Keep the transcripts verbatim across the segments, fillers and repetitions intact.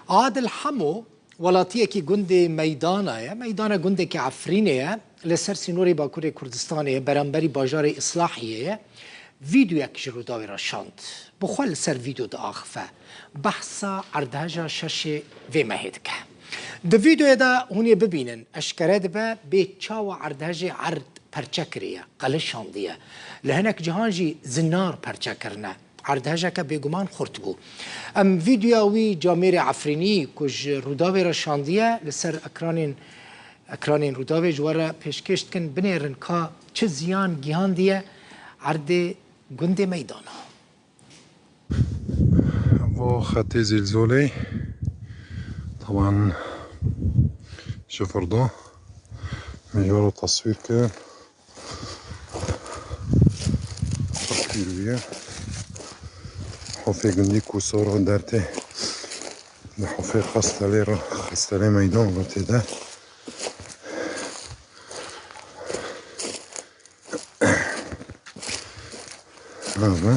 Adil Hemo welatiyekî gundê Meydana ye. Meydana gundekî Efrînê ye. Li ser sînorê Bakurê Kurdistanê ye, beramberî bajarê Îslahiyê ye. Vîdeoyek ji Rûdawê re şand. Bi xwe li ser vîdeo diaxife. Behsa erdheja şeşê vê mehê dike. Di vîdeoyê de hûn ê bibînin, eşkere dibe bê çawa erdhejê erd perçe kiriye, qelişandiye. Li hinek cihan jî zinar perçe kirine. Erdhejeke bêguman xurt bû. Em vîdeoya wî camêrê Efrînî ku ji Rûdawê re şandiye, li ser ekranên, ekranên Rûdawê ji we re pêşkêş dikin, binêrin ka çi ziyan gihandiye erdê gundê Meydana. Bo xetê zîlzolê, taban ji firdo min ji we re teswîr kir. Pir pîr bûye. Hofê gundî ku sor dertê li hofê Xestelê re, Xestelê Meydan re tê de. Ava.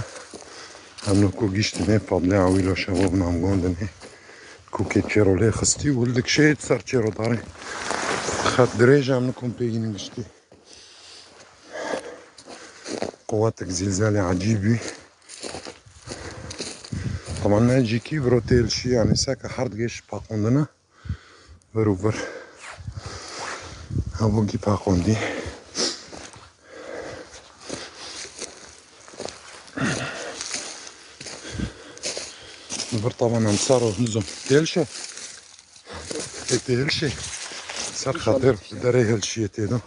Em li ku giştine padlê ewî la şeva bûn em gondinê. Kûkê çêro lê xistî û li dikşê ser çêro darê. Xet dirêj em li ku pêgînin giştî. Quwetek zîlzelê ecîb bî. Ama ne cîkî biro têl şî, yanî seke herd gêş paqondine. Vir û vir. Hevokî paqondî. Vir tavan em ser û nizam. Têl şe. Ê têl şe. Ser xatir derê helşiyê tê de.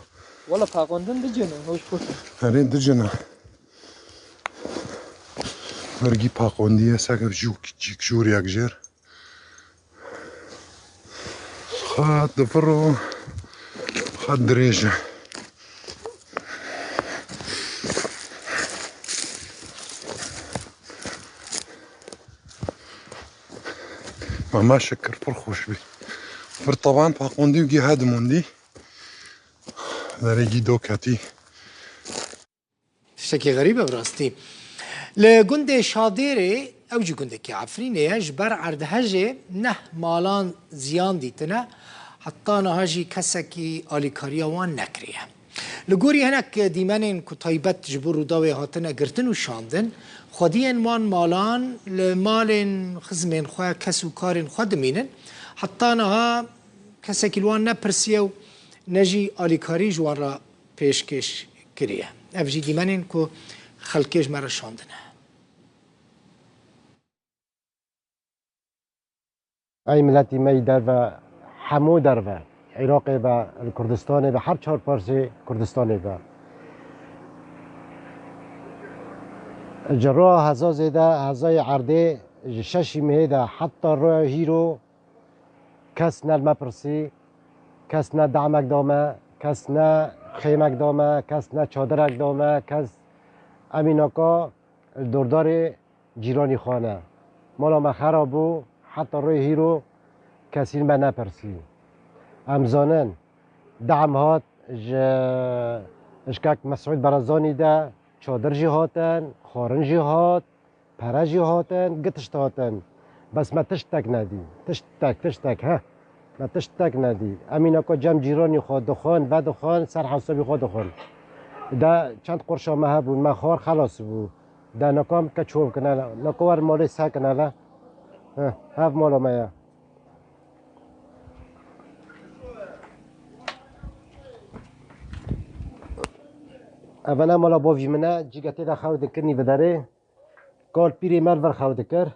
Wala paqondin dicin in, hoş xweş in. Herê dicin in. Virgî paqondiye, seke jûk, cîk jûriyek jêr. Xet difiro, xet dirêj e. Mama şikir pir xweş bî. Pir taban paqondî û gî hedimondî. Derê gî do ketî. Tiştekî xerîb e bi rastî. Li gundê Şadêrê, ew jî gundekî Efrînê ye, ji ber erdhejê neh malan ziyan dîtine, heta niha jî kesekî alîkariya wan nekiriye. Li gorî hinek dîmenên ku taybet ji bo Rûdawê hatine girtin û şandin, xwediyên wan malan li malên xizmên xwe, kes û karên xwe dimînin. Heta niha kesekî li wan nepirsiye û ne jî alîkarî ji wan re pêşkêş kiriye. Ev jî dîmenên ku xelkê ji me re şandine. Ey miletî me yî derve, hemû derve, Iraqê be, li Kurdistanê be, her çar parsê Kurdistanê be. Ji roya hezazê de, hezayê erdê, ji şeşî mehê de heta roya hîro kes ne li me pirsî, kes ne demek da me, kes ne xêmek da me, kes ne çadirek da me, kes, em î naka li dordarê cîranî xwe ne. Mala me xera bû, heta rê hîro kesî li me nepirsî. Em zanin, dem hat ji, ji kek Mesûd Barazanî de çadir jî hatin, xwarin jî hat, pere jî hatin, gi tişt hatin. Bes me tiştek nedî. Tiştek, tiştek, heh. Me tiştek nedî. Em î naka cem cîranî xwe dixwin, vedixwin, ser hesabî xwe dixwin. De çend qurşa me hebûn, me xwar xelas bû. De naka em ke çol kine le. Naka wer malê sekine le. Heh, hev mala me ye. Evene mala bavî min e, cî ke tê de xew dikirinî bi derê. Kal pîrê me li vir xew dikir.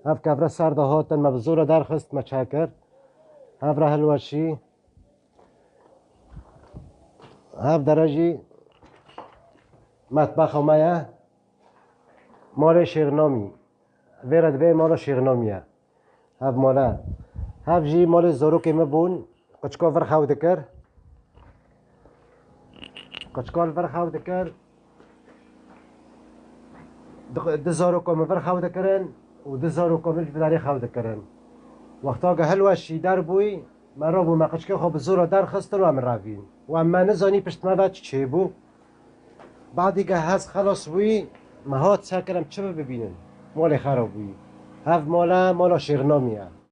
Hev kevre ser de hatin, me bi zora derxist, me çekir. Hev re hilweşî. Hev dere jî metbexa me ye. Malê Şêxnamî. Vê re dibê mala Şêxnamî ye. Hev male. Hev jî malê zarokê min bûn. Qiçka vir xew dikir. Qiçka li vir xew dikir. Di, di zaroka min vir xew dikirin û di zaroka min ji derê xew dikirin. Wexta ke hilweşî derbûyî, me rabû me qiçkê xwe bi zora derxistin û em revîn. Û em me nizanî pişt me ve çi çêbû. Badî ke hez xelas bûyî, me hat sekir em çi bibînin. Malê xera bûyî. Hev male, mala Şêxnamî ye.